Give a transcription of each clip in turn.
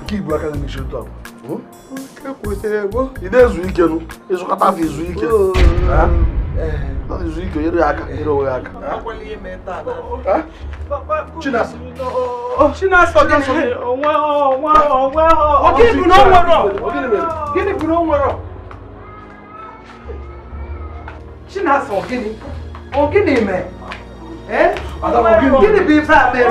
Nke igwe aka na-emechi otu abụ. Ị na-ezu ike nụ, ịzụkọta afọ izu ike. Izu ike, nyere ya aka, nyere onwe ya aka. Chinasa. Chinasa gịnị? Gịnị bụ na o nwere? Chinasa gịnị? Ọ gịnị mee? Gịnị bụ ife a mere?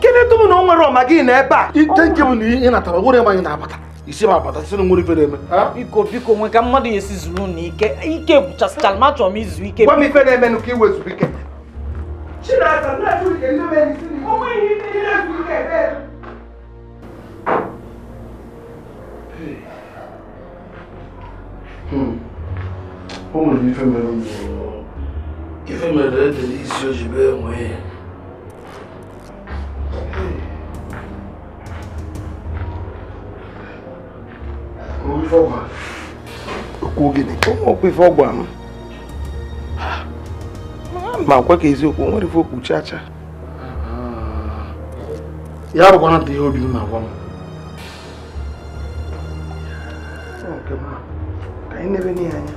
Gịnị tụmụ na o nwere ma gị na ebe a? Ike nke bụ na ị natara nwere ebe anyị na-abata. Isi ma abata sị na nwere ife na-eme. Biko biko nwe ka mmadụ ya esi zuru na ike. Ike gwụchasịchara m, achọrọ m izu ike. Gwa m ife na-emenụ ka i wezuru ike. Chinasa na-ezu ike ndị mere isi na o nweghị ihe na-ezu ike ebe. O nwere ife mere m. Ife mere edere isi o ji bee nwee. Okwu gịnị? Okwu ife ọgwa m. Ma nkwe ka eziokwu nwere ife okwu chacha. Ya bụkwa na ihe obi m na-agwa m. Ka anyị nebe n'ihe anya.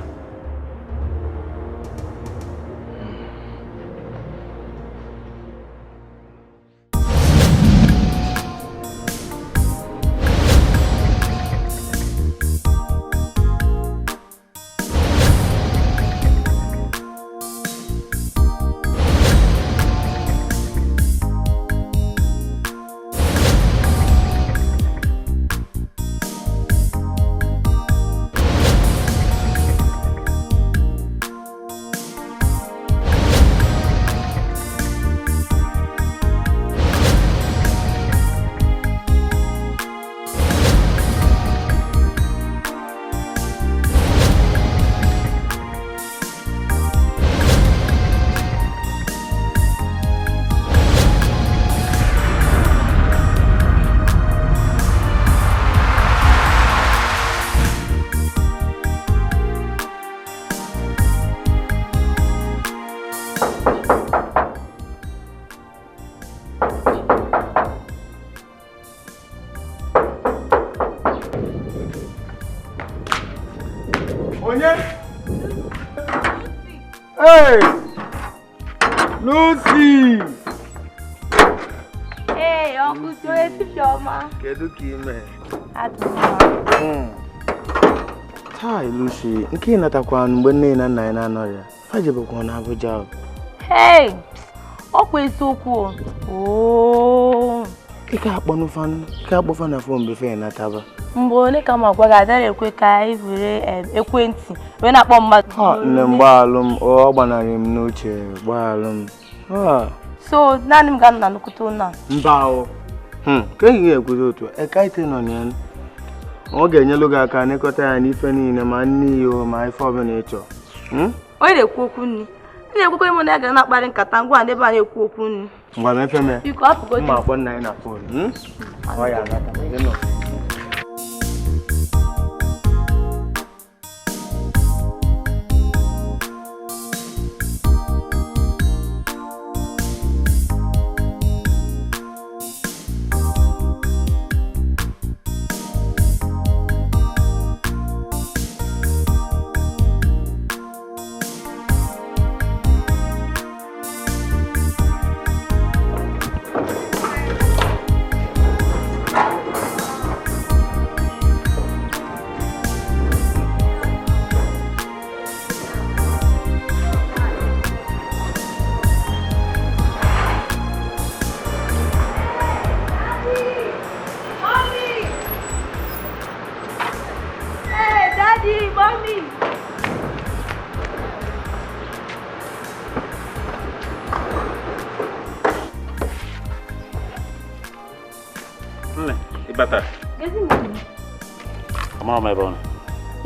Hey! Lucy! Hey, Uncle Joe, Chioma. Kedu ka ime? Taa, Lucy, nke ị natakwa mgbe nne na nna ya na-anọrọ ya. Fajebekwa na Abuja. Hey! Ọ kwa eziokwu. Oh! Ike akpọ fan, ike akpọ fan na phone before nataba. Mgbe ole ka m agwa gị adara ekwe ka anyị were ekwentị wee na-akpọ mmadụ. Ha, nne m gbaalụ m, ọ gbanarị m n'uche, gbaalụ m. So, naanị m ga-anọ na nnukwute ụlọ a. Mba o. Ka enyi ga-ekwuzi otu, ekaite nọ na ya. Ọ ga-enyelu gị aka n'ịkọta ya n'ife niile ma nne ya ma ife ọbụla ị chọrọ. Onye na-ekwu okwu nri? Ị na-ekwekwa ịmụ na ya ga na-akparị nkata ngwa n'ebe a na-ekwu okwu nri. Ngwa m efe m. Biko apụgo. Mma akpọ nna ya na fon. Ọ ya anata.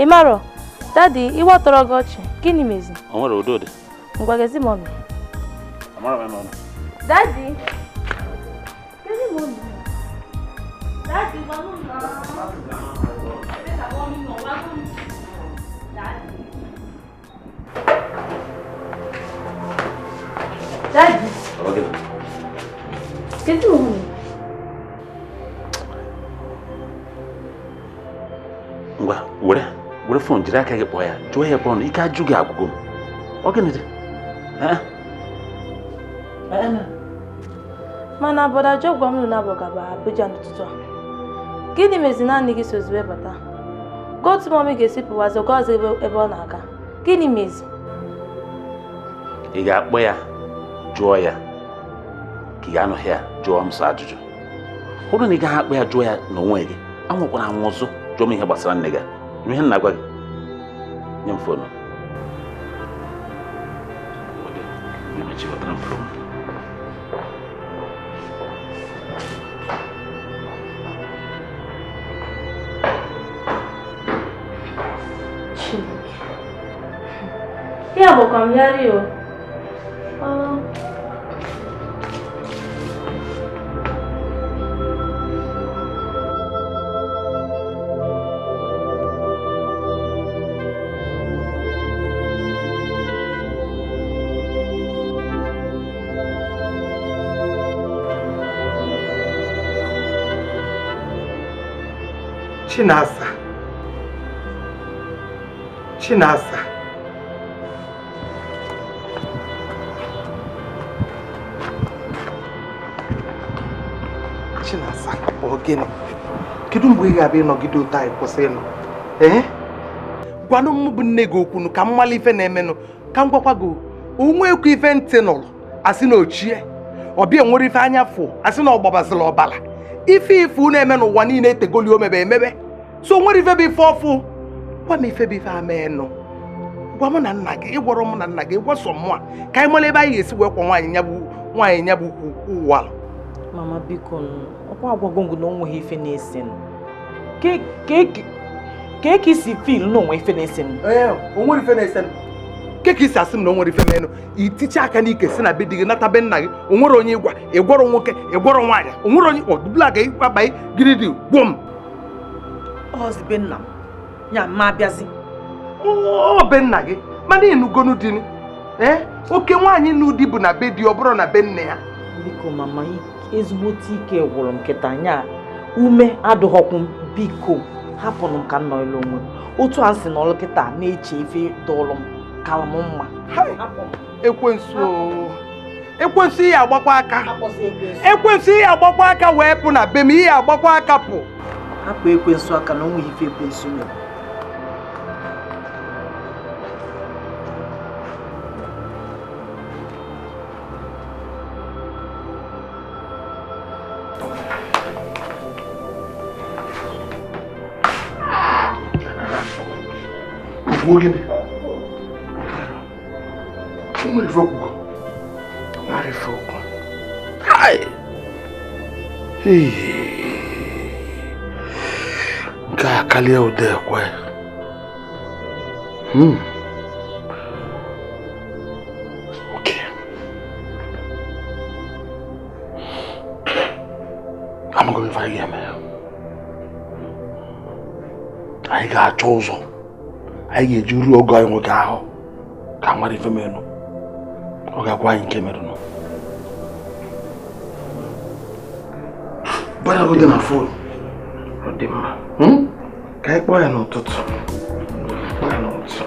Ị marọ, Daddy, iwe tọrọ gị ọchị, gịnị mezi? O nwere udo dị. Ngwa gezi mọmị. Amara m ebe ọ nọ. Daddy! Gezi mọmị. Daddy, gwanụ m na. Ebe ka mọmị nọ, gwanụ m. Daddy. Daddy. Ọ gịnị? Gezi mọmị. Ngwa were were phone jiri aka gị kpọọ ya jụọ ya ebe ọ nọ ike ajụ gị agwụgo m. Ọ gịnị dị? Mana brother Joe gwa m na abụ gaba Abuja n'ụtụtụ a. Gịnị mezi naanị gị sozi bata? Go to mommy ga-esi pụwazi ọgọzi ebe ọ na-aga. Gịnị mezi? Ị ga-akpọ ya jụọ ya ka ị ga-anọghị ya jụọ m sọ ajụjụ. Hụrụ na ị gaghị akpọ ya jụọ ya n'onwe gị, anwụkwara anwụ ọzọ jụọ m ihe gbasara nne gị. Ihe m na-agwa gị, nye m phone. Emechibatara m phone. Chineke. Ya bụkwa m yari o. Chinasa. Chinasa. Chinasa, ọ gịnị? Kedu mgbe ị ga-abịa ịnọgide ụtọ anyị kwụsị ịnọ? Ee? Gwanụ m bụ nne gị okwunu ka m mara ife na-emenụ, ka m gwakwa gị onwe ekwu ife ntị nụrụ asị na ochie ọbịa nwere ife anya fụ asị na ọ gbabazịla ọbala. Ife ifu na-eme n'ụwa niile etegoli omebe emebe so nwere ife bụ ife ọfụ. Gwa m ife bụ ife amenụ. Gwa mụ na nna gị, ịgwọrọ mụ na nna gị, ịgwọsọ mụ a ka anyị mara ebe anyị ga-esi wee kwa nwaanyị nya bụ ukwu ụwa. Mama biko, ọkwa agwago ngụ na o nweghị ife na-ese. Ka ka isi feel na onwe ife na-ese? Ee, o nwere ife na-ese. Ke ka isi asị m na o nwere ife menụ, iticha aka n'ike si na be di gị nata be nna gị, o nwere onye ịgwa, ịgwọrọ nwoke, ịgwọrọ nwaanyị, o nwere onye ọdụbụla ga ịgbabaị gịrịdị gwom. Ọzi be nna m, ya ma abịazi. Ọ be nna gị, mana ịnugonu di. Ee, oke nwaanyị nụ di bụ na be di, ọ bụrụ na be nne ya. Biko mama, ezigbote ike gwụrụ m kịta nya ume adụghọkwu m, biko hapụnụ m ka m nọrọ onwe m. Otu a si n'ọlụ kịta na-eche ife dọlụ m kala m mma. Ekwensu ekwensu ihe agbakwa aka. Ekwensu ihe agbakwa aka wee pụ na be m, ihe agbakwa aka pụ. Hapụ ekwensu aka na onwe ife ekwensu mere. Gịnị? O nwere ife okwugo. Nwere ife okwu. Hai! Nke a karịa ụda ekwe. Okay. Amaghị m ife anyị ga-eme. Anyị ga-achọ ụzọ anyị ga-eji ruo ogo anyị nwoke ahụ ka mara ife merenụ. Ọ ga-agwa anyị nke merenụ. Gbara gị na phone. Ọ dị mma. Ka anyị kpọọ ya n'ụtụtụ. Kpọọ ya n'ụtụtụ.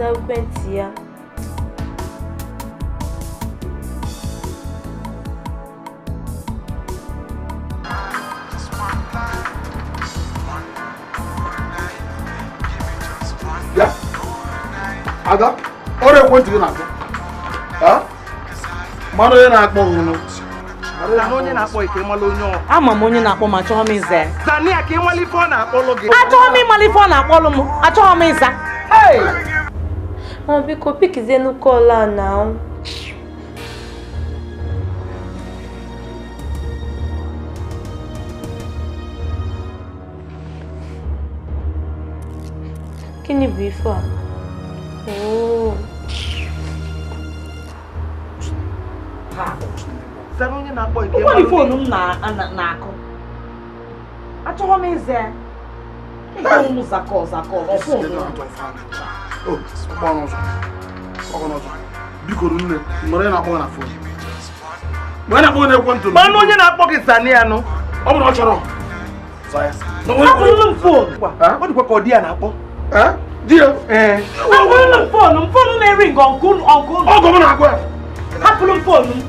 Ekwentị ya. Ya. Ada, ọrụ ekwentị gị na-akpọ. Mara onye na-akpọ nwụrụ. Onye na-akpọ ike ịmala onye ọ. Ama m onye na-akpọ ma achọghị m ịza ya. Zania ka ịmala ife ọ na-akpọlụ gị. Achọghị m ịmala ife ọ na-akpọlụ m. Achọghị m ịza. Hey! Mama biko pikizienu kọl a na. Gịnị bụ ife a? Oo. Zara onye na-akpọ ike. Ụgbọelu foonu m na-akụ. Achọghọ m ịza ya. Ịga m zakọ zakọ foonu. Biko nne, nwere onye na-akpọ na foonu. Mgbe na-akpọ n'ekwentị. Manụ onye na-akpọ gị zani ya nụ. Ọ bụrụ ọ chọrọ. Zaa ya. Hapụrụ m foonu. Ọ dịkwa ka ọ di ya na-akpọ. Di ya? Ee. Hapụrụ m foonu m. Foonu na-eri ngọ nke unu. Ọgọ m na-agwa ya. Hapụrụ m foonu m.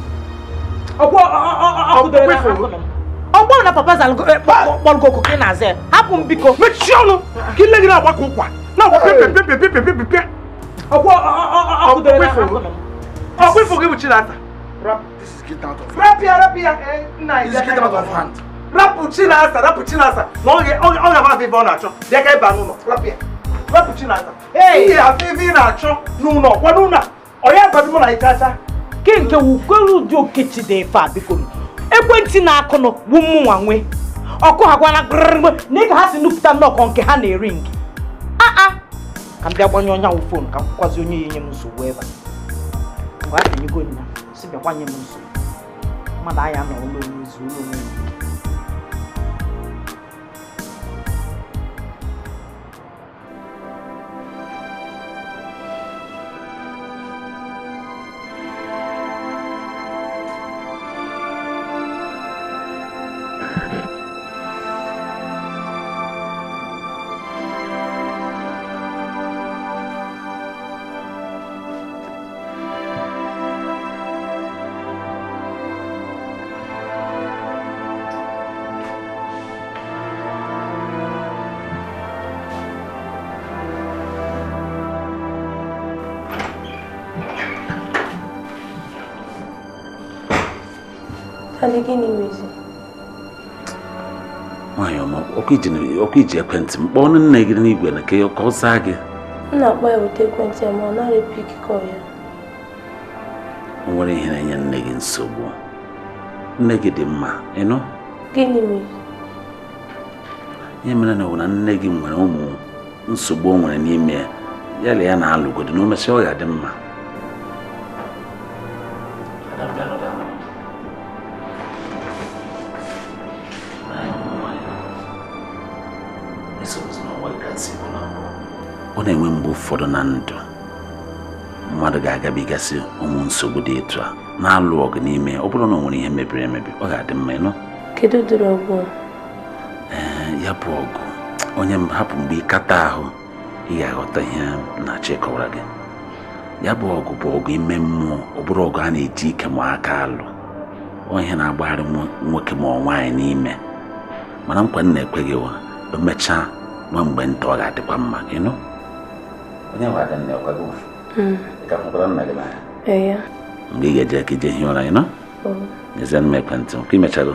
Ọgbọ na papa kpọrọ oku ka ị na-aza ya. Hapụ m biko. Mechie ọnụ ka ile gị na-agbakọ ụkwa. Na-agba pịa. Ọgbọ ifo gị bụ Chinasa. Rapụ ya, rapụ ya. Rapụ Chinasa, rapụ Chinasa. Na ọ ga-abụ afọ ife ọ na-achọ. Bịa ka ịba n'ụlọ. Rapụ ya. Rapụ Chinasa. Ihe afọ ife ị na-achọ n'ụlọ. Kwa n'ụlọ. Ọ ya abazi mụ na ịchacha. Ke nke wukwere ụdị okechi dị ife a biko. Ekwentị na-akụnụ bụ mụnwa nwe. Ọkụ ha gwana grrrr na ị ka ha si nupụta nnọkọ nke ha na-eri ngị. Aa ka m bịa gbanye onye ahụ foonu ka m kwụkwazi onye ya enye m nsogbu ebe a. Mgbe a ga-enyego nya si bịa gbanye m nsogbu. Mmadụ anya nọ ụlọ onwe izu ụlọ onwe ya. Gịnị mezi? Nwanyị ọma, ọkụ iji ekwentị m kpọọ nne gị n'igwe na ka ọ zaa gị. M na-akpọ ya weta ekwentị ya ma ọ naghị epik kọl ya. O nwere ihe na-enye nne gị nsogbu. Nne gị dị mma, ịnụ? Gịnị mezi? Ihe mere na na nne gị nwere ụmụ nsogbu o nwere n'ime ya. Ya na ya na-alụgodo na o mesịa ọ ga-adị mma. Ọ na-enwe mgbe ụfọdụ na ndụ mmadụ ga-agabigasị ụmụ nsogbu dị etu a na-alụ ọgụ n'ime ọ bụrụ na o nwere ihe mebiri emebi ọ ga-adị mma ịnụ. Kedu ụdịrị ọgụ? Ee, ya bụ ọgụ onye m hapụ mgbe ịkata ahụ ị ga-aghọta ihe na-achọ ịkọwara gị. Ya bụ ọgụ bụ ọgụ ime mmụọ, ọ bụrụ ọgụ a na-eji ike ma aka alụ. Ọ ihe na-agbagharị nwoke ma ọ nwaanyị n'ime. Mana nkwa m na-ekwe gị o mechaa nwa mgbe nta ọ ga-adịkwa mma ịnụ. Onye nwe ada nne ọkwa gị? Ị ka hụkwara nna gị n'anya? Ee. Mgbe ị ga-eje ka ije hie ụra ịnụ? Nyezie m ekwentị m ka ị mechago.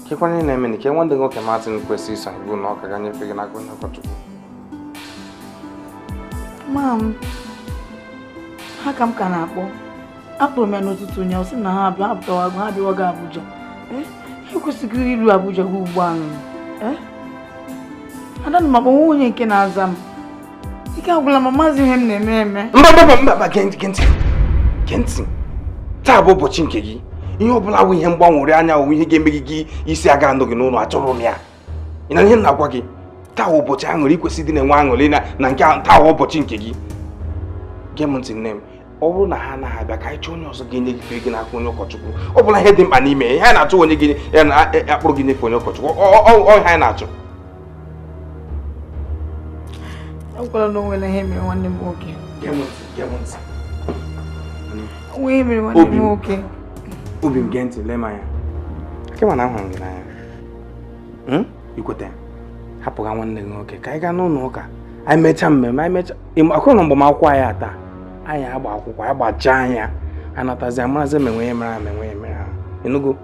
Kekwana na-eme na ke nwanne nwoke Martin kwesịrị iso anyị bụ na ọ ka ga-nyefe gị n'aka onye ụkọchukwu. Mam, ha ka m ka na-akpọ. Akpọrọ m ya n'ụtụtụ ụnyaahụ sị na ha abịa apụtawago ha abịawago Abuja. Ha ekwesịghị iru Abuja gị ugbu a. Ada na m akpọ nwa onye nke na-aza m. Ike agwụla m, amaghịzi ihe m na-eme eme. Mba mba mba, gee ntị. Gee ntị. Taa bụ ụbọchị nke gị. Ihe ọbụla wụ ihe mgbanwere anya wụ ihe ga-eme gị isi aga anọ gị n'ụlọ, achọrọ m ya. Ị na ihe m na-agwa gị taa ụbọchị aṅụrị kwesịrị ịdị na-enwe aṅụrị na nke taa ụbọchị nke gị. Gee m ntị nne m, ọ bụrụ na ha anaghị abịa ka anyị chọọ onye ọzọ ga-enye gị gị n'aka onye ụkọchukwu. Ọ bụla ihe dị mkpa n'ime ya, ihe anyị na-achọ onye gị ya na-akpụrụ gị nyefe onye ụkọchukwu. Ọ ihe anyị na-achọ. Agwala na o nwere ihe mere nwanne m nwoke. Gee m ntị, gee m ntị. O nwere ihe mere nwanne m nwoke. Obi m gee ntị, lee m anya. Kema na ahụrụ m gị n'anya. Ikweta hapụga nwanne gị nwoke ka anyị gaa n'ụlọ ụka. Anyị mechaa mmemme, anyị mechaa akwụrụ na mgbamakwụkwọ anyị ata. Anyị agba akwụkwọ, anyị gbachaa anya. Anatazi amarazi ma enwe ihe mere ama enwe ihe mere ha. Ịnụgo?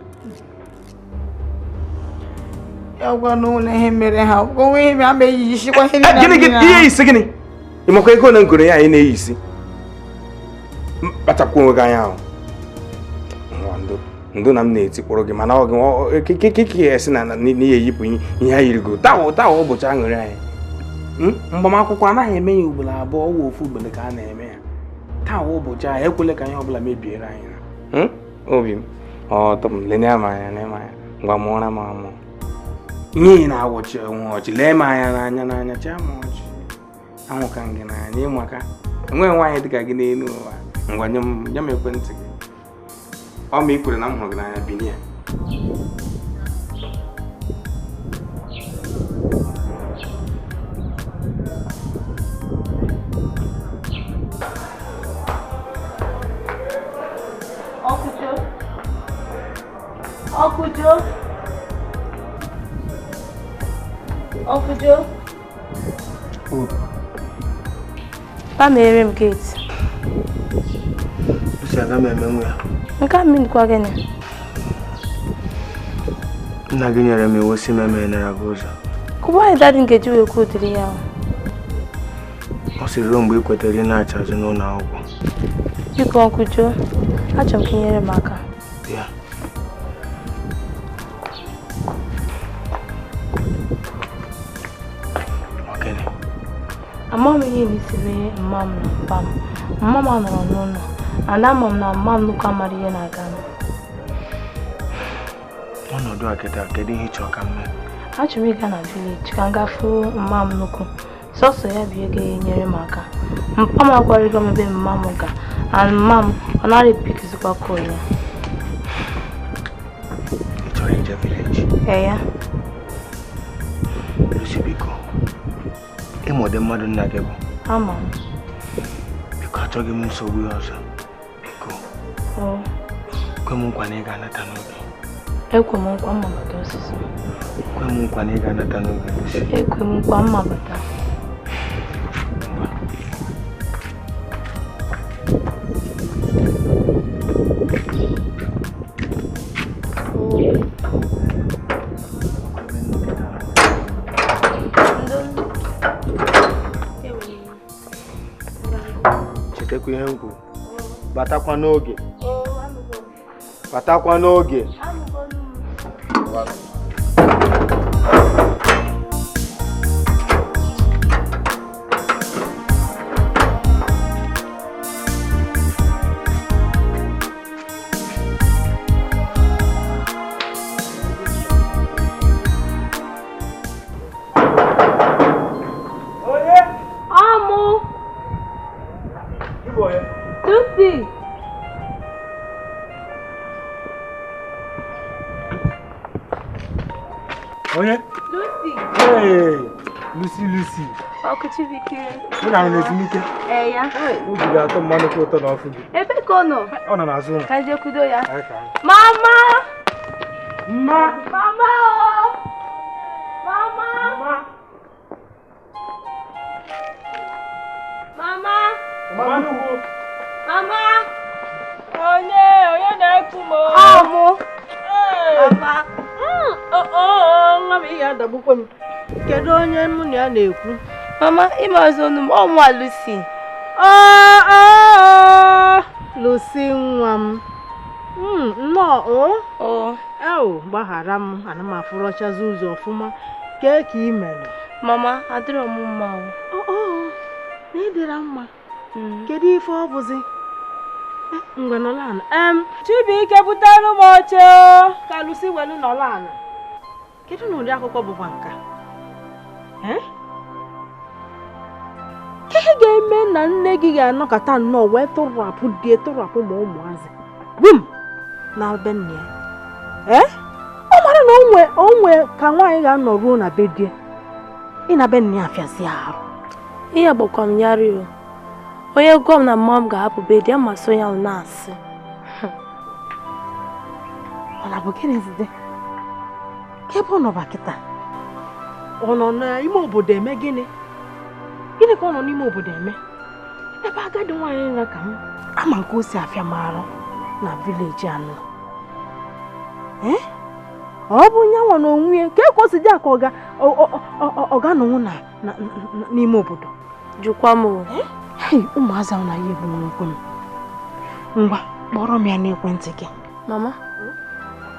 Ya gwa na o nwere ihe mere ha. O nwere ihe mere ama eyi isi kwa ihe niile. Gịnị gịnị ihe isi gịnị? Ị makwa ego ole ngoro ya anyị na-eyi isi? Kpachapụ onwe gị anya ahụ. Ndo na m na-etikpọrọ gị mana ọ gị keke esi na n'ihe eyipụ ihe anyị yirigo taa ụbọchị aṅụrị anyị. Mgbamakwụkwọ anaghị eme ya ugboro abụọ, ọwụ ofu ugboro ka a na-eme ya. Taa ụbọchị anyị ekwele ka ihe ọbụla mebiere anyị na. Obi m ọtọ m lee m anya lee m anya ngwa mụọra m amụọ. N'ihi na awọchi onwe ọchị lee m anya n'anya n'anya chaa m ọchị. Ahụka m gị n'anya ịmaka enweghị nwaanyị dịka gị n'elu ụwa. Ngwa nye m ekwentị gị. Ọ ma ị kwere na m hụrụ gị n'anya binie. Uncle Joe. Uncle Joe. Oh. Pa mere m gate. Uche aga m emenwu ya. Nke a mmiri kwa gịnị? Nna gị nyere m iwu si m emenara gị ụzọ. Kụba anyị dadị nkeji wee kwuo ụdịrị ya. Ọ sịrị ruo mgbe ị kwetara ị na-acha azụ n'ụlọ akwụkwọ. Biko Uncle Joe, achọrọ m ka ị nyere m aka. Ya. Ama m ihe na-esiri mma m na mpa m. Mma m nọrọ n'ụlọ. And ama m na mma m nnukwu amara ihe na-aga m. Ọnọdụ a kịta, kedu ihe ị chọrọ ka m mee? Achọrọ m ịga na vileji ka m gafuo mma m nnukwu. Sọsọ ya bụ ihe ga-enyere m aka. Mpa m agwarịgo m ebe mma m ga. And mma m ọ naghị epikizikwa kọl ya. Ị chọrọ ije vileji? Ee ya. Lucy biko. Ịma ụdị mmadụ nna gị bụ? Ama m. Biko achọghị m nsogbu ya ọzọ. Biko. Kwe m nkwa na ị ga-anata n'oge. Ekwe m nkwa mma bata osisi. Kwe m nkwa na ị ga-anata n'oge. Ekwe m nkwa mma bata. Chetekwa ihe m kwuru. Batakwa n'oge. Batakwa n'oge. Lucy. Onye? Lucy. Hey, Lucy, Lucy. Ọkụ Chibuike. Mụ na ahụ ezumike. Ee ya. Obi ga-atọ mmanụ kwa ụtọ na ọfụ gị. Ebe ka ọ nọ? Ọ nọ n'azụ ụlọ. Ka je kudo ya. Mama! Mma! Mama o! Mama! Mama! Mama! Mama! Onye, onye na-eku m o? Ọ mụ. Mama. Nwa m ihe adagbukwe m. Kedu onye mụ na ya na-ekwu? Mama, ịmazụ ọnụ m, ọ mụ a Lucy. Lucy nwa m. Nnọọ o. Eo, gbaghara m, ana m afụrọchazi ụzọ ọfụma. Kee ka ị mere? Mama, adịrọ m mma o. Na ịdịra mma. Kedu ife ọ bụzi? Ngwa nọla ala. Chibuike butere m oche ka Lucy welu nọla ala. Kedu na ụdị akụkọ bụkwa nka? Ka ihe ga-eme na nne gị ga-anọkọta nnọọ wee tụrapụ die tụrapụ ma ụmụazị bum na be nne ya. Ọ mara na onwe ka nwaanyị ga-anọ ruo na be die ị na be nne ya afịazi arụ. Ihe gbakwa m yarị o. Onye gwa m na mma m ga-ahapụ be di ya ma so ya na-asị. Ọ na-abụ gịnịzi? Ka ebe ọ nọba kịta? Ọ nọ n'ime obodo eme gịnị? Gịnị ka ọ nọ n'ime obodo eme? Ebe agadi nwaanyị nra ka m ama nke o si afịa m arụ na vileji anọ. Ọ bụ nyanwa na onwe ya ka o si dị ka ọ ga-anọnwụ n'ime obodo. Jụkwa m o. Hei, ụmụazị ahụ na ya egbu nkwe m. Ngwa, kpọrọ m ya n'ekwentị gị. Mama,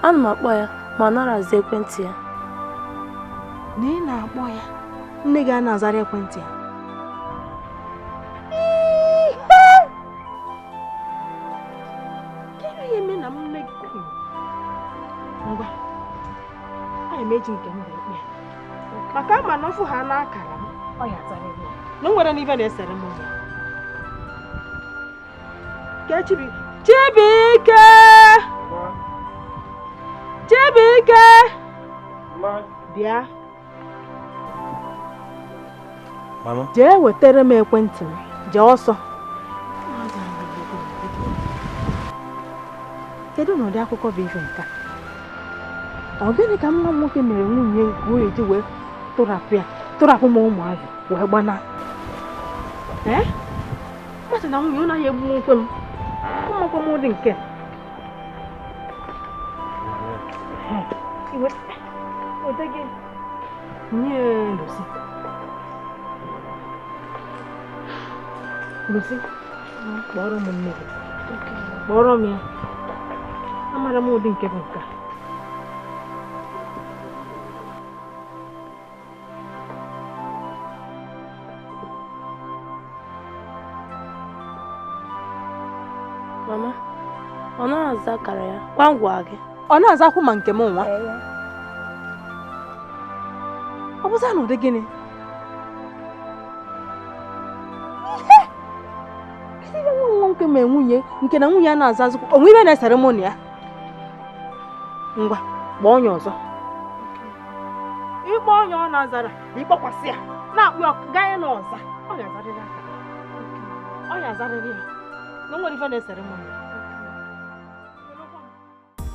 ana m akpọ ya ma ọ nara aza ekwentị ya. Na ị na-akpọ ya, nne gị a na-azara ekwentị ya. Kedu ihe eme na nne gị? Ngwa, anyị m eji nke m wee kpee. Maka ama na ọfụ ha n'akara m, ọ ya azara ya. Na o nwere n'ife na-esere m ụzọ. Chibuike! Chibuike! Bịa. Mama. Jee wetere m ekwentị m. Jee ọsọ. Kedu n'ụdị akụkọ bụ ife nke a? Ọ gịnị ka nwa m nwoke mere nwunye nke o eji wee tụrapụ ya tụrapụ m ụmụazị wee gbana? Mmasị na nwunye ọ naghị egbu nkwe m. Ụmụakwụkwọ m ụdị nke weta gị nye Lucy. Lucy, kpọrọ m nne gị. Kpọrọ m ya. Amara m ụdị nke bụ nke a. Mama, ọ na-aza akara ya kwa ngwa gị. Ọ na-azakwu ma nke m nwa. Ọ bụza na ụdị gịnị? Ihe! Kedu ihe nwa nwoke ma nwunye nke na nwunye a na-azazikwa onwe ibe na-esere mụ na ya? Ngwa, kpọọ onye ọzọ. Ịkpọ onye ọ na-azara, ịkpọkwasị ya, na-akpụ ya gaa na ọza. Ọ ga-azarịrị aka. Ọ ga-azarịrị ya. Na o nwere ife na-esere mụ na ya.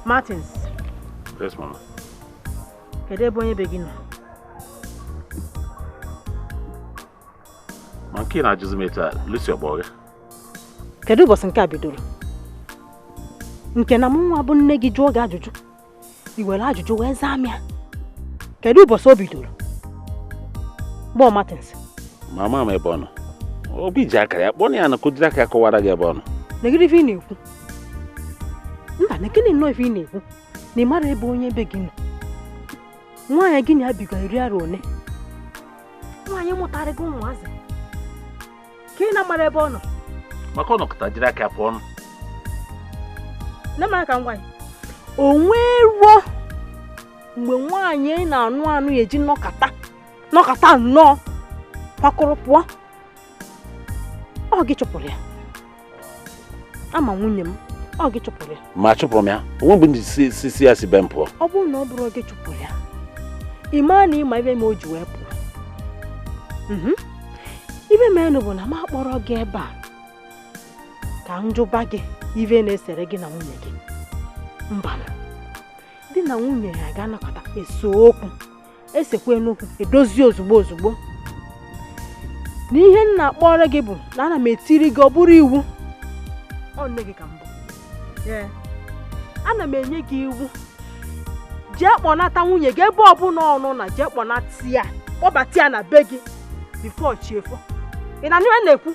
Martins. Yes, mama. Kedu ebe onye be gị nọ? Ma nke na-ajụzi m etu a, Lucy ọ kpọrọ gị? Kedu ụbọchị nke a bidoro? Nke na mụ nwa bụ nne gị jụọ gị ajụjụ, i were ajụjụ wee zaa m ya. Kedu ụbọchị o bidoro? Gbọọ Martins. Mama m ebe ọ nọ. Obi ji akara ya kpọọ ya na ka o jiri aka ya kọwara gị ebe ọ nọ. Negide ife ị na-ekwu. Mba, nekene nnọọ ife ị na-ekwu na ị mara ebe onye be gị nọ. Nwaanyị gị na-abiga iri arọ one. Nwaanyị mụtara gị ụmụazị. Ka ị na-amara ebe ọ nọ. Maka ọ nọkọta jiri aka pụọ ọnụ. Nne m aka ngwa ya. O nwero mgbe nwaanyị na-anụ anụ eji nọkata nnọọ kwakọrọ pụọ. Ọ gị chụpụrụ ya. Ama nwunye m, ọ gị chụpụrụ ya. Ma chụpụrụ m ya, onwe mgbe ndị si ya si be m pụọ. Ọ bụrụ na ọ bụrụ gị chụpụrụ ya, ị maa na ịma ebe ma o ji wee pụọ. Ibe menụ bụ na m akpọrọ gị ebe a ka m jụba gị ive na-esere gị na nwunye gị. Mba, di na nwunye ya ga-anakọta ese okwu, esekwe n'okwu, edozi ozugbo ozugbo. Na ihe m na-akpọrọ gị bụ na ana m etiri gị ọ bụrụ iwu. Ọ nne gị ka mbụ. Ana m enye gị iwu. Jee kpọnata nwunye gị ebe ọbụla ọ nọ na jee kpọnata ya, kpọbata ya na be gị before chi efo. Ị na-anụ ihe m na-ekwu?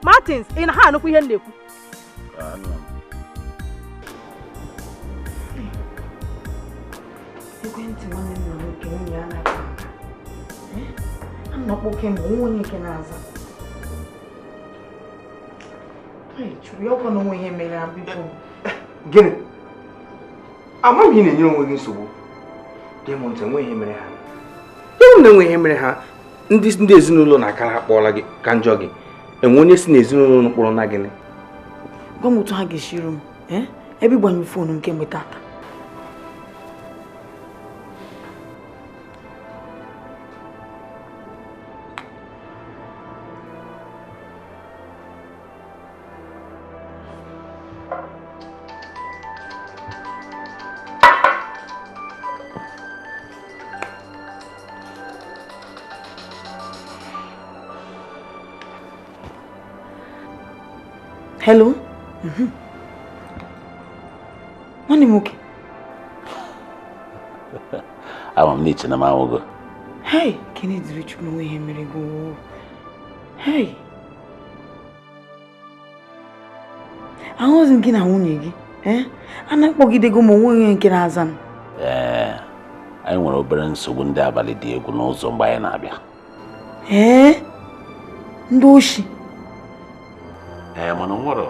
Martins, ị na ha anụkwu ihe m na-ekwu? Ekwentị nwanne m nwoke nwunye ya na-aka aka. Anọkpọ kemgbe onwe onye nke na-aza. Chụrụ ya ọkwa na onwe ihe mere biko. Gịnị? Amaghị m ihe na-enyere onwe gị nsogbu. Demont enweghị ihe mere ha. Ewu Ọ na-enwe ihe mere ha ndị ezinụlọ na-akara akpọọla gị ka njọ gị enwe onye si n'ezinụlọ mkpọrọ na gịnị? Gwa m otu ha ga-esiru m ebe ịgbanyụ foonu m kemgbe tata. Hello? Nwanne m nwoke. Ama m n'iche na m anwụgo. Hey, kene dịrị Chukwu na onwe ihe mere gị. Hey. Ahụghịzi m gị na nwunye gị. A na-akpọgidego m onwe onye nke na-aza m. Ee, anyị nwere obere nsogbu ndị abalị dị egwu n'ụzọ mgbe anyị na-abịa. Ee, ndị oshi. Ee, mana nwere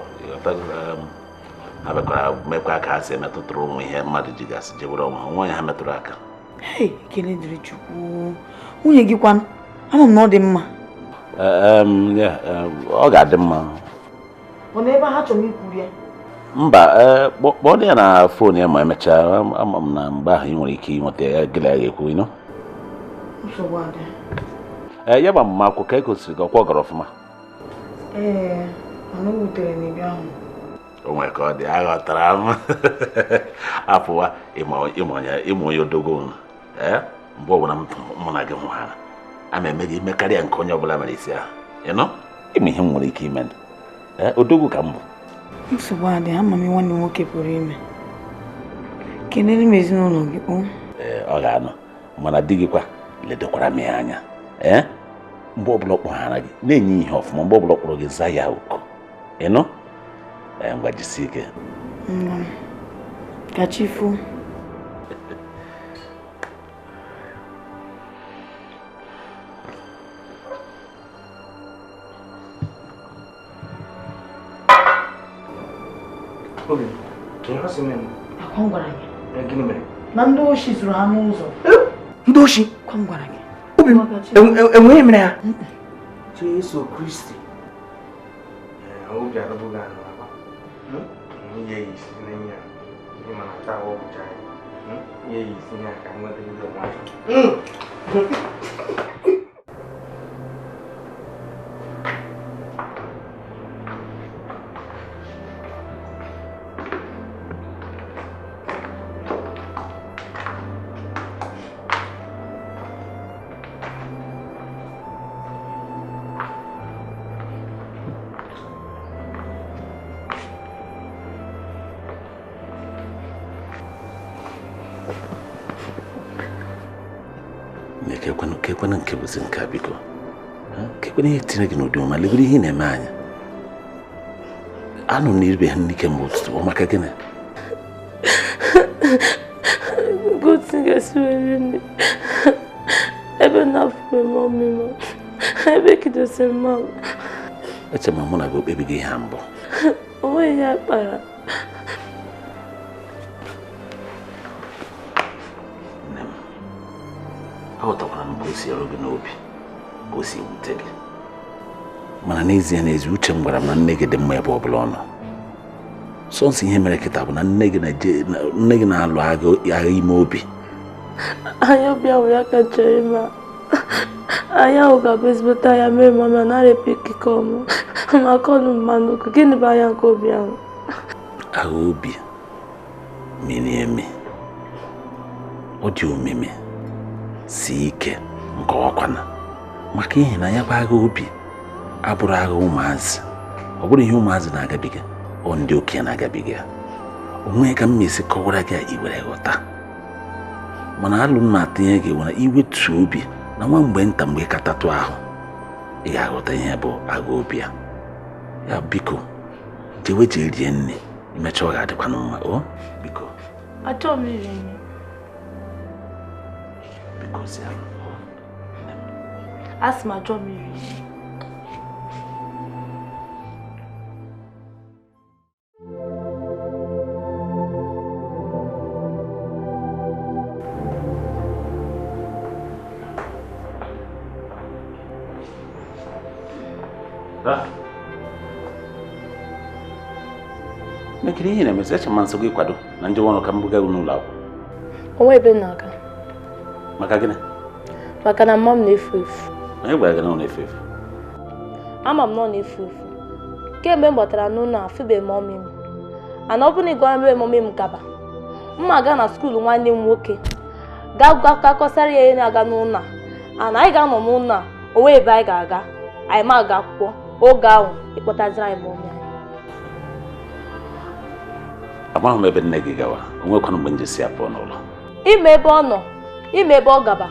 ha bịakwara mekwa ka ha si emetụtara ụmụ ihe mmadụ jigasị jebere onwe ha onwe ha metụrụ aka. Hey, ekele dịrị Chukwu. Nwunye gị kwanụ, ama m na ọ dị mma. Ọ ga-adị mma. Ọ na ebe ha chọrọ ikwuru ya? Mba, kpọọ ya na foonu ya ma emechaa. Ama m na mgbe ahụ ị nwere ike ịnweta ya gị na ya ga-ekwu ịnụ. Nsogbu adị. Ya bụ agbamakwụkwọ ka e gosiri gị ọkwa ọ gara ọfụma. Ee. Mana o wutere na ebe ahụ. O nwere ka ọ dị, aghọtara m. Apụwa ịma onye odogwu. Mgbe ọbụla mụ na gị hụghara, a ma eme gị ime karịa nke onye ọbụla mere isi ahụ. Ịnụ? Ịma ihe m nwere ike ime. Odogwu ka m bụ. Nsogbu adị, ama m nwanne m nwoke pụrụ ime. Kenere m ezinụlọ gị kpọọ. Ee, ọ ga-anọ. Mana di gị kwa ledokwara m ya anya. Mgbe ọbụla ọ kpọghara gị, na-enye ihe ọfụma. Mgbe ọbụla ọ kpọrọ gị, za ya oku. Ịnụ? Ngwa jisie ike. Ka chi foo. Obi, ihe ọ sị mere? Akwa m gwara gị. Gịnị mere? Na ndị oshi zuru ha n'ụzọ. Ndị oshi? Akwa m gwara gị. Obi, enweghị mere ha? Jesu Kristi. Obi arụbụghị anụ akwa. Ihe ya isi n'enye ya. Ihe mana taa ọ bụcha ya. Ihe ya isi ya ka nwetagide onwe ya. Kekwana nke bụzi nke a biko. Kekwana ihe tinye gị n'ụdị ọma, legoro ihe ị na-eme anya. Anụ m na iribe ha nri kemgbe ụtụtụ, ọ maka gịnị? Ebe na-afụbe m ọmịmọ, ebe kidosiri m ahụ. Eche m mụ na gị okpebigo ihe a mbụ. O nweghị ihe kpara. Nne m, aghọtakwara m ka o si eru gị n'obi, ka o si ewute gị. Mana n'ezie n'ezie, uche m gwara m na nne gị dị mma ebe ọ bụla ọ nọ. Sọnsọ ihe mere kịta bụ na nne gị na-alụ agha ime obi. Anya obi ahụ ya ka chọrọ ịma. Anya ahụ ga-abụ ezigbote anya mere mama nara epikike ọmụ. Maka ọnụ mmanụ, gịnị bụ anya nke obi ahụ? Agha obi miri emi, ọ dị omimi, sie ike nke ọkwana. Maka ihi na ya bụ agha obi abụrụ agha ụmụazị. Ọ bụrụ ihe ụmụazị na-agabiga, ọ ndị okenye na-agabiga. Onwe ka m esi kọwara gị iwere ghọta. Mana alụ m na-atinye gị nwere iwetu obi na nwa mgbe nta mgbe katatụ ahụ, ị ga-aghọta ihe bụ agha obi ya. Ya biko, jewe jee rie nne, imechaa ọ ga-adịkwanụ mma. O biko. Achọghị m iri nri. Biko si ahụ. Asị m achọghị m iri nri. Mekiri ihe na-emezi eche ma nsogbu ịkwado na ndị ọrụ ka m buga gị n'ụlọ akwụkwọ. Onwe ebe m na-aga. Maka gịnị? Maka na mma m na-efu efu. Onye gwara gị na ọ na-efu efu? Ama m na ọ na-efu efu. Kemgbe m gbatara n'ụlọ a afụbeghị m ọmị m. Ana ọ bụrụ na ị gwara m ebe mọmị m gaba, m aga na skuulu nwanne m nwoke gaa gakọsara ya ihe na-aga n'ụlọ a. Ana anyị ga-anọ n'ụlọ a, onwe ebe anyị ga-aga, anyị ma aga akwụkwọ oge ahụ ịkpọtaziri anyị mọmị anyị. Amaghị m ebe nne gị gawa, o nwekwanụ mgbe m ji si ya pụọ n'ụlọ. Ime ebe ọ nọ, ime ebe ọ gaba,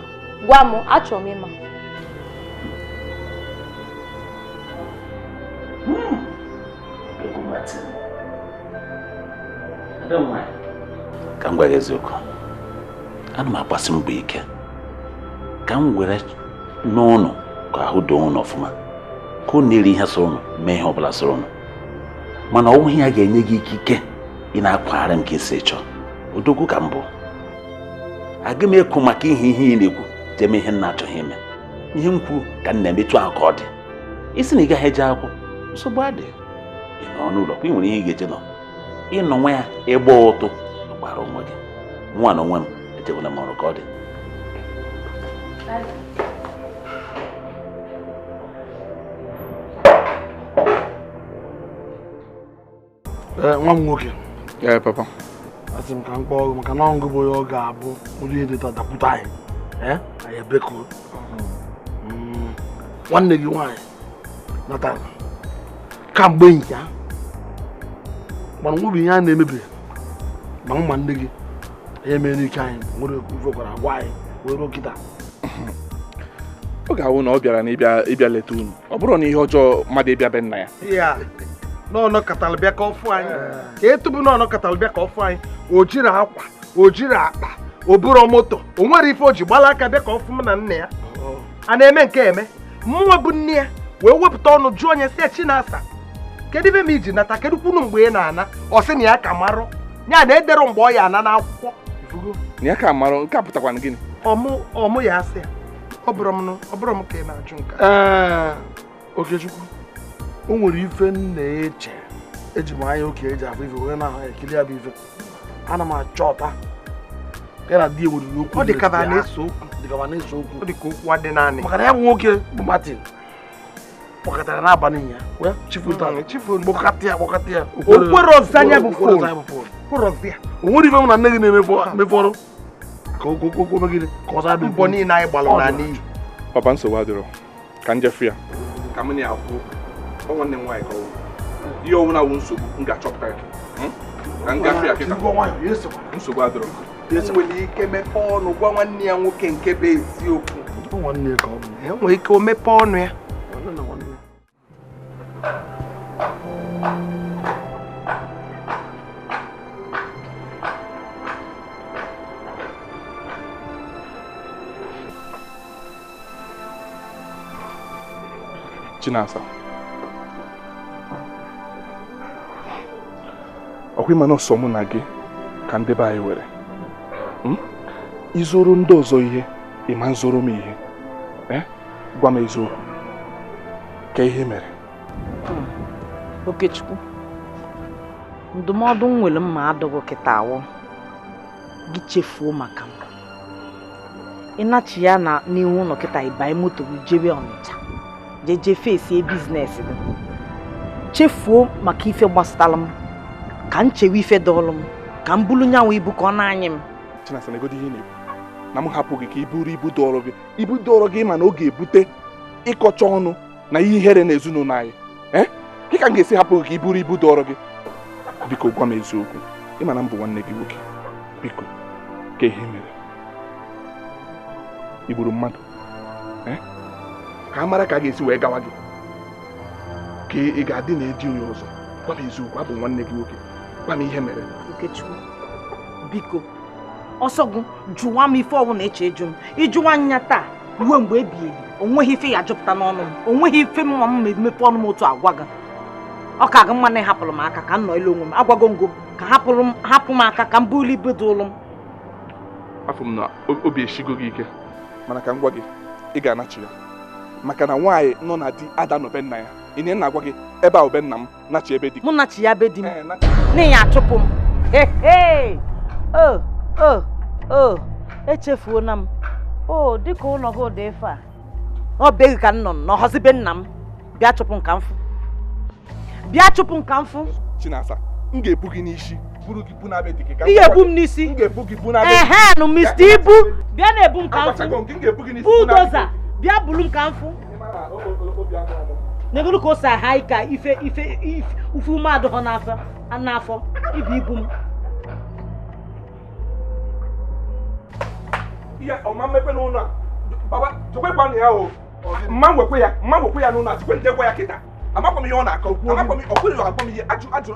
gwa m, achọrọ m ịma. Ka m gwa gị eziokwu, ana m agbasi mbọ ike ka m were n'ụnụ ka ahụ doo ụnụ ọfụma, ka unu na-eri ihe soro ụnụ, mee ihe ọbụla soro ụnụ, mana ọ nweghị ya ga-enye gị ikike ị na-akwagharị m ka esi chọọ. Odogwu ka m bụ, aga m ekwu maka ihe ị na-ekwu jee mee ihe m na-achọghị ime. Ihe m kwuru ka m na-emetụ ahụ ka ọ dị. Isi na ị gaghị eje akwụkwọ, nsogbu adịghị. Ị nọ n'ụlọ kwa ị nwere ihe ị ga-eje nọ. Ịnọ nwa ya ịgba ụtụ gbara onwe gị. Nwa na onwe m ejewela m ọrụ ka ọ dị. Nwa m nwoke. Ee, papa. Asị m ka m kpọọ gị maka na ọngụ bụ onye ọ ga-abụ ụdị ihe dị dakwute anyị. Anyị ebekuo. Nwanne gị nwaanyị natara kamgbe nke ya mana nwere ihe a na-emebi ma mma nne gị ihe mere n'ike anyị nwere ife gwara agwa anyị wee ruo kịta. Ọ ga-awụ na ọ bịara na ịbịa leta unu, ọ bụrụ na ihe ọjọọ mmadụ ịbịa be nna ya. Ya n'ọnọ katalụ bịa ka ọ fụ anyị, ka etubu n'ọnọ katalụ bịa ka ọ fụ anyị, o jiri akwa, o jiri akpa, o buru moto, o nwere ife o ji gbala aka bịa ka ọ fụ m na nna ya. A na-eme nke eme, mụnwa bụ nne ya wee wepụta ọnụ jụọ onye si Chinasa, kedu ibe m iji nata, kedu kwunu mgbe ị na-ana? Ọ sị na ya ka marụ, ya na edero mgbe ọ ya ana n'akwụkwọ. Na ya ka marụ, nke a pụtakwana gịnị? Ọmụ ya asị ya, ọ bụrụ m ka ị na-ajụ nke a. Ee, Okechukwu, o nwere ife m na-eche, eji m anya oke eji afụ ife wee na-ekiri ya bụ ife. Ana m achọ ọta ya na di ya nwere okwu. Ọ dị ka na-ese okwu. Ọ dị ka okwu adị naanị. Maka na ya bụ nwoke bụ Martin kpọkọtara n'abalị ya wee chifu kpọkọta ya. Okwerozi anya bụ fon. O nwere ife m na nne gị na-emefọrọ ka okwu megide ka ọ zaa mbọ niile anyị gbalụ na n'iyi. Papa, nsogbu adịrọ, ka m jefu ya ka m na-akwụ ọ nwanne m nwaanyị ka ọ wụ ihe ọwụna wụ nsogbu m ga-achọpụta gị ka m gafe ya kịta. Nsogbu adịrọ. Enwere ike mepee ọnụ gwa nwanne ya nwoke nke bụ eziokwu. Enwere ike o mepee ọnụ ya. Chinasa, ọkwa ịma na ọsọ mụ na gị ka ndị be anyị were izoro ndị ọzọ ihe, ịma nzoro m ihe. Gwa m eziokwu, ka ihe mere. Okechukwu, ndụmọdụ m nwere mma adọghị kịta awọ gị chefuo maka m. Ịnachi ya na n'ihu ụlọ kịta ịbanye moto gị jebe Ọnịcha, jeje fesie biznes gị, chefuo maka ife gbasara m, ka m chewe ife dọọlụ m, ka m bulu nyanwụ ibu ka ọ na-anyị m. Chinasa, na-egodo ihe na-ekwu na m hapụ gị ka i buru ibu dọọrọ gị, ibu dọọrọ gị, mana ọ ga-ebute ịkọcha ọnụ na ihe ihere na ezinụlọ anyị. Ka m ga-esi hapụ gị ka i buru ibu dọọrọ gị? Biko gwa m eziokwu, ị ma na m bụ nwanne gị nwoke. Biko, ka ihe mere i gburu mmadụ? Ka a mara ka a ga-esi wee gawa gị, ka ị ga-adị na-eji onye ọzọ. Gwa m eziokwu, abụ nwanne gị nwoke, gwa m ihe mere. Okechukwu, biko ọsọ gụ jụwa m ife ọbụla eche ịjụ m. Ịjụwa anya taa ruo mgbe ebighị ebi, o nweghị ife ya ajụpụta n'ọnụ m, o nweghị ife mma m emepe ọnụ m otu agwa gị. Ọ ka gị mma na ịhapụrụ m aka ka m nọ elu onwe m. Agwago ngo ka hapụ m aka ka m buli ibu dị ụlụ m. Afọ m na obi eshigo gị ike, mana ka m gwa gị, ị ga-anachi ya, maka na nwaanyị nọ na di ada nọbe nna ya. Ị na-agwa gị ebe a obe nna m nachi ebe di. Mụ nachi ya be di m. Na ya achụpụ m. Hey! Oh, oh, oh. Echefuona m. Oh, dịka ụlọ gị ụdị ife a. Ọ beghị ka m nọ n'ọhọzi be nna m. Bịa chụpụ nka mfụ. Bịa chụpụ nka mfụ. Chinasa, m ga-ebu gị n'isi. Buru gị bu na be di gị. Ị ga-ebu m n'isi. M ga-ebu gị bu na be. Ehe, nụ Mr. Ibu. Bịa na-ebu m ka mfụ. M ga-ebu gị n'isi. Bulldozer, bịa bulu m ka mfụ. Negolu ka o si aha ịka ife ife ife ume adịghọ n'afọ n'afọ ibu ibu m. Ihe ọma mmepe n'ụlọ a. Baba, chekwa ya o. Mma nwekwe ya n'ụlọ a, chekwa njekwa ya kịta. Amakwa m ihe ọ na-akọ. Amakwa m ọkwere agwa m ihe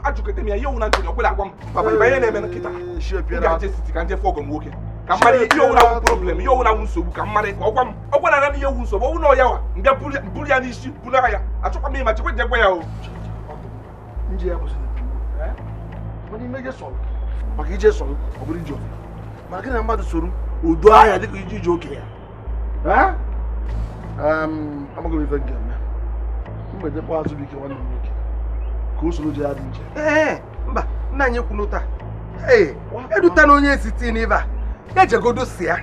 ajụkete m ya ihe owu na ntị ọkwere agwa m. Papa, ịba ihe na-eme nkịta. M ga-eje siti ka nje fụ ọgọ m nwoke. Ka mmadụ ihe owu na-awụ problem, ihe owu na-awụ nsogbu ka mmadụ ka ọgwa m. Ọ gwara na ihe owu nsogbu, owu na ọya wa, m bịa buru ya n'isi, buru ya. Achọkwa m ịma chekwa njekwa ya o. Nje ya kwụsịrị. Mana ime je sọrọ. Maka ije sọrọ, ọ bụrụ ije. Maka na mmadụ soro udo ahịa dịka ije ije oke ya. Amaghị m ife m ga-eme. M ga-ejekwa Azụbike nwanne m nwoke ka o soro je ya dị nche. Ee, mba, nna anyị kwuru taa. Ee, eduta na onye esiti n'ibe a. Ya jegodo si ya.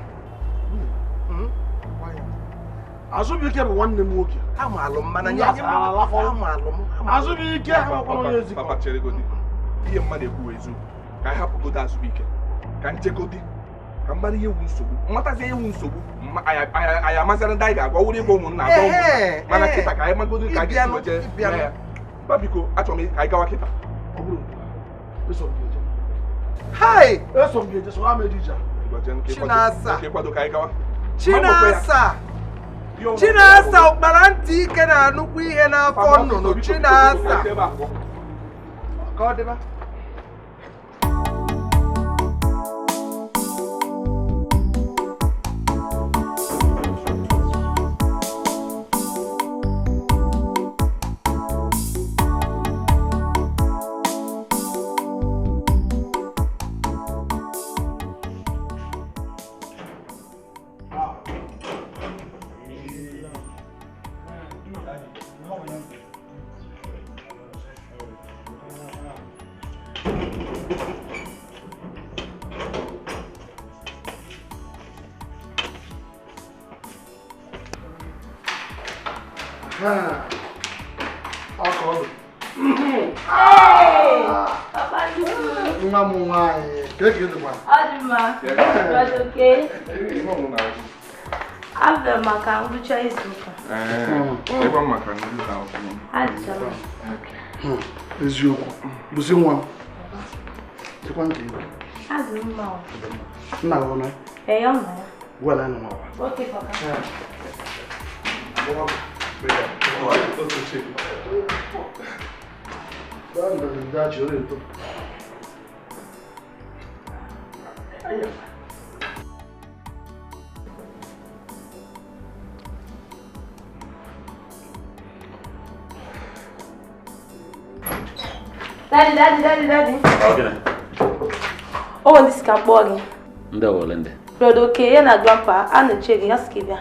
Azụbike bụ nwanne m nwoke. Amalụ m mana nye amalụ m. Azụbike amakwana onye ezikọ. Papa chere godi. Ihe mmadụ ekwu eziokwu. Ka anyị hapụgodo Azụbike. Ka nchegodi. Ka mmadụ ihe wu nsogbu. Mmatazi ihe wu nsogbu. Anyị amazịra ndị anyị ga-agwa wụrụ ịgwa ụmụnna agwa ụmụnna. Mana kịta ka anyị magodo ka anyị ga-esi weje ya. Ba biko, achọrọ m ka anyị gawa kịta. Ọ bụrụ eso m ga-eje. Hai! Eso m ga-eje, so ha m eje ije a. Chinasa. Chinasa. Chinasa ụkpara ntị ike na-anụkwu ihe n'afọ nnụnụ. Chinasa. Ka ọ dịba. Nwa m nwaanyị, ka eke dịkwa? Ọ dị mma. Ọ dị oke. Abịa maka ngwụcha izu ụka. Eziokwu. Bụzi nwa m. Dịkwa nke ibe. Azụ mma o. Nna gị ọ nọ? Ee, ọ nọ ya. Wela nọ n'ọwa. Okay, papa. Daddy, daddy, daddy, daddy. Okay. Oh, this can bug. Ndị ole ndị? Brother, okay, ya na grandpa, a na-eche gị, ya sị ka ị bịa.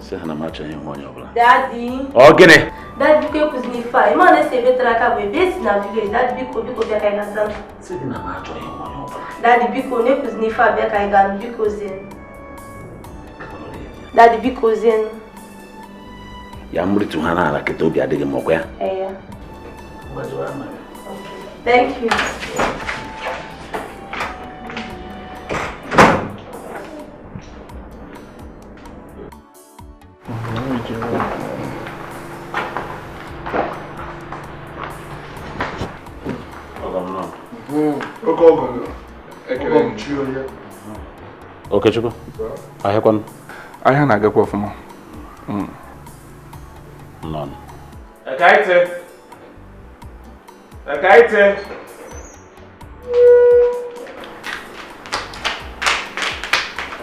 Sị ha na m achọghị ịhụ onye ọbụla. Daddy. Ọ gịnị? Daddy, biko ekwuzina ife a. Ị ma na-esi ebe tere aka bụ ebe esi na village. Daddy, biko, biko bịa ka anyị gaa. Sị gị na m achọghị ịhụ onye ọbụla. Daddy, biko, na-ekwuzina ife a bịa ka anyị gaa, biko zienụ. Daddy, biko zienụ. Ya mritu ha n'ala kịta obi adịghị m ọkwa ya. Ee. Thank you. Okechukwu, ahịa kwanụ? Ahịa na-agakwa ọfụma. None. Ekaite! Ekaite!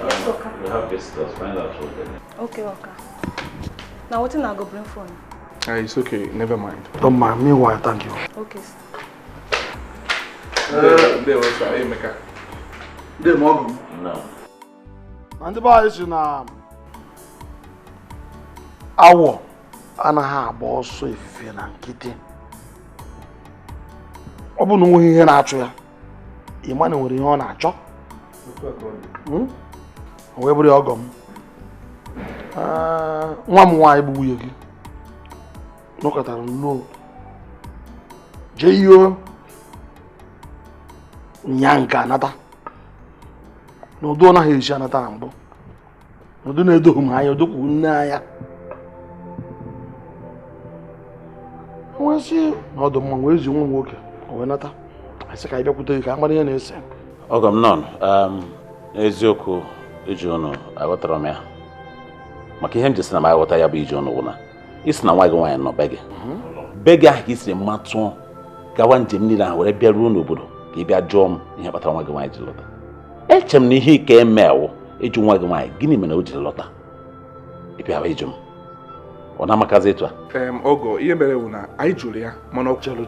Yes, Oka. We have visitors. Find out what they need. Okay, Oka. Now, what I go bring phone? It's okay. Never mind. Don't mind. Meanwhile, thank you. Okay, sir. There was Emeka. There, Morgan. No. And the boy is in awọ. Anaghị agba ọsọ efife na nkịtị. Ọ bụ na onweghị ihe na-achụ ya, ịma na nwere ihe ọ na-achọ. O wee bụrụ ya ọgọ m. Nwa m nwaanyị bụ nwunye gị nọkọtara nnọọ jee ihe nya nke anata n'ụdị ọ naghị esi anata na mbụ, n'ụdị na-edoghị m anya, odokwu nne anya. Nwee sị na ọdụ mma wee zi nwa m nwoke o wee nata, asị ka anyị bịakwute gị ka a mara ihe na-ese. Ọgọ m nọ n'eziokwu iji ụnụ aghọtara m ya, maka ihe m ji sị na m aghọta ya bụ iji ụnụ wụ na isi na nwa gị nwaanyị nọ be gị be gị ahụ ka i siri matụọ gawa njem niile ahụ were bịaruo n'obodo ka ị bịa jụọ m ihe kpatara nwa gị nwaanyị ji lọta. Eche m na ihe ike emewo ịjụ nwa gị nwaanyị gịnị mere o jiri lọta, ị bịawa ịjụ m ọ na-amakazi etu a. Ọgọ, ihe mere bụ na anyị jụrụ ya mana ọ chere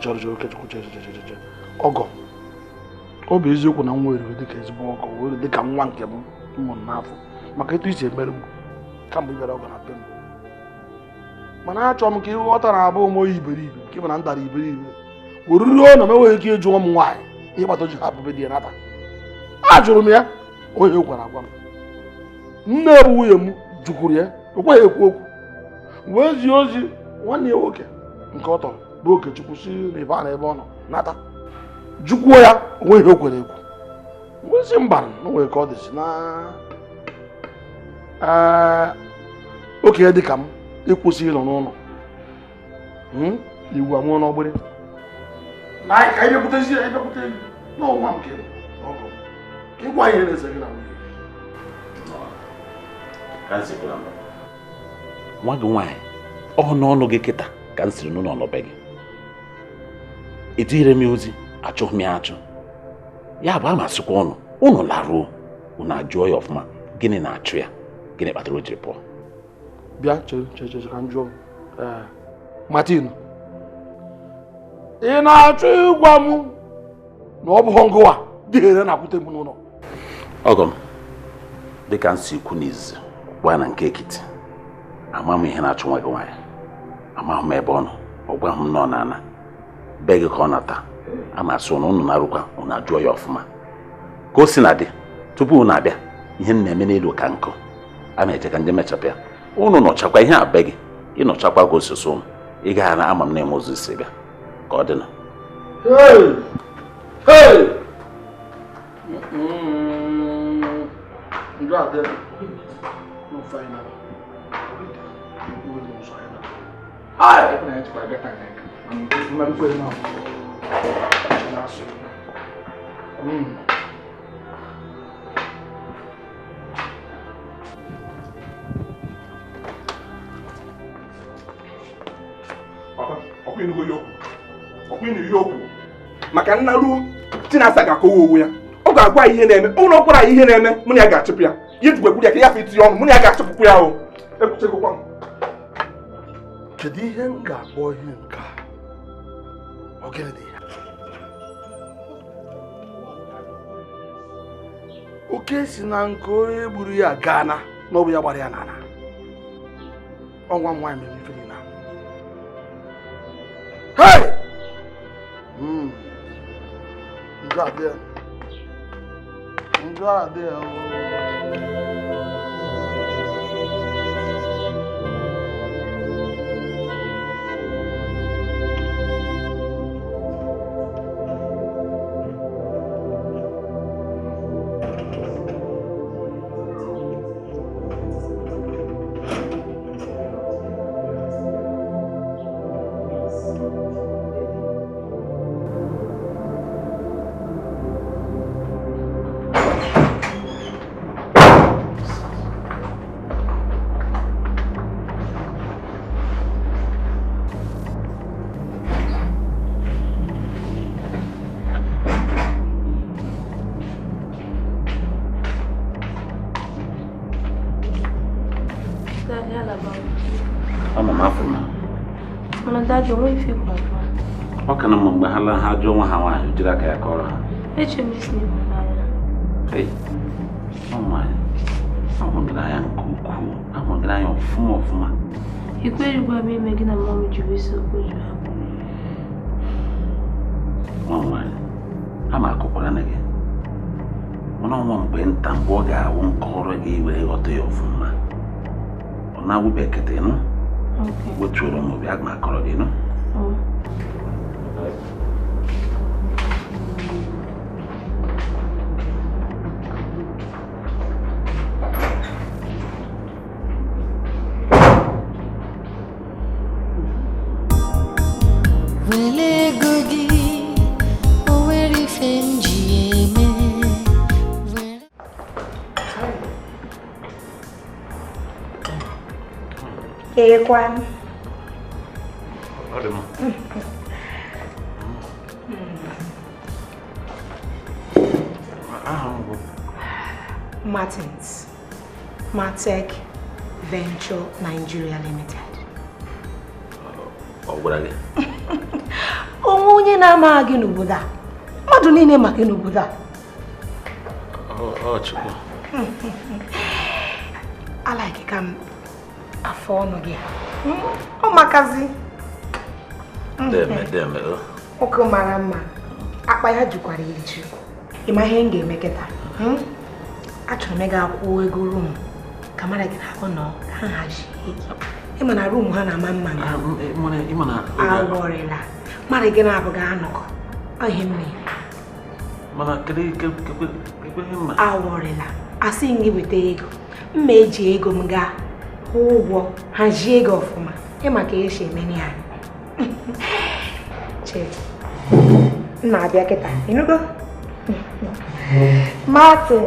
ọgọ. Ọ bụ eziokwu na nwa eriri dịka ezigbo ọgọ, were dịka nwa nke m mụrụ n'afọ, maka etu isi emere m kamgbe ị bịara ọgọ na be m. Mana achọrọ m ka ị ghọta na abụ m oyi iberibe nke bụ na m dara iberibe were ruo na m enweghị ike ịjụ m nwaanyị ihe kpata o ji hapụ be di ya nata. Ajụrụ m ya, onye gwara agwa m. Nne bụ nwunye m jụkwuru ya, o kweghị ekwu okwu. Wee zie ozi nwanne ya nwoke nke ọ tọrọ bụ Okechukwu si n'ebe a na ebe ọ nọ nata, jụkwuo ya, onwe ihe o kwere ekwu. Wee sị mba, na nwere ka ọ dịzi na okenye dị ka m ịkwụsị ịnọ n'ụlọ iwu amụọ n'ọgbịrị na ka anyị bịakwutezi ya, ịbịakwute n'ọnwa nke ọgọ ka ịgwa ihe na-ese gị na nwunye. Nwa gị nwaanyị ọ n'ọnụ gị kịta ka m siri n'ụlọ nọbe gị, etinyere m ya ozi, achụghị m ya achụ, ya bụ ama sịkwa ụnụ ụnụ laruo ụnụ ajụọ ya ọfụma gịnị na-achụ ya, gịnị kpatara o jiri pụọ. Bịa chere chere ka m jụọ Martin, ị na-achọ ịgwa m na ọ bụghị ngụwa dịghere na-akwute m n'ụlọ? Ọgọ m, dịka m si kwu n'izizi gwa na nke ekiti, ama m ihe na-achụ nwa gị nwaanyị, amaghị m ebe ọ nọ, ọ gwaghị m nọ n'ala be gị ka ọ nata. A na-asị ụnụ ụnụ na-arụkwa ụnụ ajụọ ya ọfụma ka o si na dị tupu ụnụ abịa. Ihe m na-eme n'elu ka nkụ a na-eche ka ndị mechapụ ya. Ụnụ nọchakwa ihe a be gị, ịnọchakwa ka osisi ụnụ ị gaghị na ama m na-enwe ụzọ isi bịa ka ọ dị na. Maka nna ruo Chinasa ga-akọwa onwe ya, ọ ga-agwa anyị ihe na-eme. Ụlọ ọkwara anyị ihe na-eme, mụ na ya ga-achụpụ ya. Ihe jikwa ya ka ya afọ itinye ọnụ, mụ na ya ga-achụpụkwa ya. O ekwuchegokwa m. Kedu ihe m ga-akpọ ihe nke a? Ọ gịnị dị ya? Oke si na nke onye gburu ya gaa na ọ bụ ya gbara ya n'ala. Ọnwa m nwaanyị mere ife niile. Hey! Njọ adị ya. Njọ adị ya. Ọ ka na mma mgbe ha laa ha jụọ nwa ha nwaanyị jiri aka ya kọrọ ha. Ahụrụ gị n'anya nke ukwuu, ahụrụ gị n'anya ọfụma ọfụma. Ikwere gwa m ime gị na mama m ji wee sị okwu ju hapụ. Nwa nwaanyị, a ma akọkwara na gị. Mana ọnwa mgbe nta mgbe ọ ga-awụ nkọrọ gị were ghọta ya ọfụma. Ọ na-awụ bekete nụ? Wetuoro m obi, aga m akọrọ gị nụ? Ekwan. Ọ dị mma. Aha m bụ Martins. Martech Venture Nigeria Limited. Ọ gwara gị? Onwe onye na-amaghị gị n'obodo a. Mmadụ niile ma gị n'obodo a. Ọ Chukwu. Alaiki ka m afọ ọnụ gị. Ọ makazi. Deme deme. Nwoke mara mma. Akpa ya jukwara eju. Ị ma ihe m ga-eme kịta? Achọrọ m ịga akwụ ego rum ka mara gị na-akọ nọ ka ha hazie. Ị ma na rum ha na-ama mma. Awọrịla. Mara gị na-abụghị anọkọ. Ọ ihe m mere. Mana kedu ihe mma? Awọrịla. Asị m gị weta ego. Mma eji ego m gaa kwụọ ụgwọ hazie ego ọfụma. Ịma ka esi eme ya. Che. M na-abịa kịta. Ịnụgo? Martin.